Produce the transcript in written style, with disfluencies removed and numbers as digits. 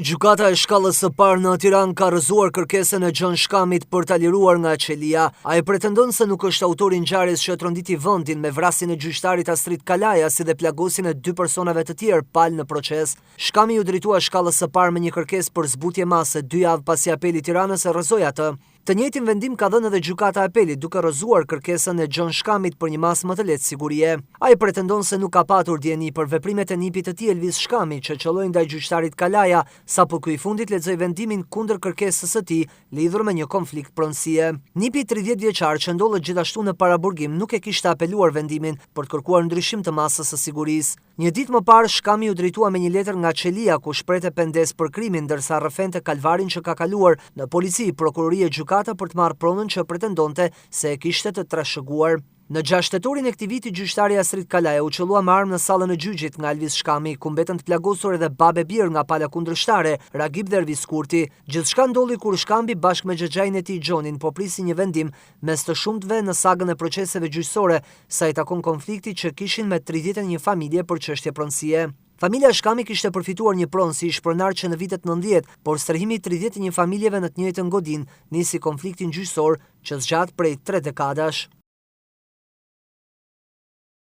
Gjykata e Shkallës së Parë në Tiranë ka rrëzuar kërkesën e Gjon Shkamit për ta liruar nga qelia. Ai pretendon se nuk është autori i ngjarjes që tronditi vendin me vrasjen e gjyqtarit Astrit Kalaja si dhe plagosjen e dy personave të tjerë palë në proces. Shkami iu drejtua Shkallës së Parë me një kërkesë për zbutje mase dy javë pasi Apeli i Tiranës e rrëzoi atë. Të njëjtin vendim ka dhënë edhe Gjykata e Apelit, duke rrëzuar kërkesën e Gjon Shkamit për një masë më të lehtë sigurie. Ai pretendon se nuk ka patur dijeni për veprimet e nipit të tij Elvis Shkami, që qëlloi ndaj gjyqtarit Kalaja, sapo ky i fundit lexoi vendimin kundër kërkesës së tij lidhur me një konflikt pronësie. Nipi 30 vjeçar që ndodhet gjithashtu në paraburgim nuk e kishte apeluar vendimin për të kërkuar ndryshim të masës së sigurisë. Një ditë më parë, Shkami iu drejtua me një letër nga qelia ku shprehte pendesë për krimin, ndërsa rrëfente kalvarin që ka kaluar në polici, prokurori e gjykata për të marrë pronën që pretendonte se e kishte të trashëguar. Në 6 tetorin e këtij viti, gjyqtari Astrit Kalaja u qëllua me armë në sallën e gjyqit nga Elvis Shkami, ku mbetën të plagosur edhe babë e bir nga pala kundërshtare, Ragip dhe Ervis Kurti. Gjithçka ndodhi kur Shkami bashkë me xhaxhain e tij Gjonin po prisnin një vendim mes të shumtëve në sagën e proceseve gjyqësore sa i takon konfliktit që kishin me 31 familje për çështje pronësie. Familja Shkami kishte përfituar një pronë si ish pronar që në vitet 90, por strehimi i 31 familjeve në të njëjtën godinë nisi konfliktin gjyqësor që zgjat prej 3 dekadash.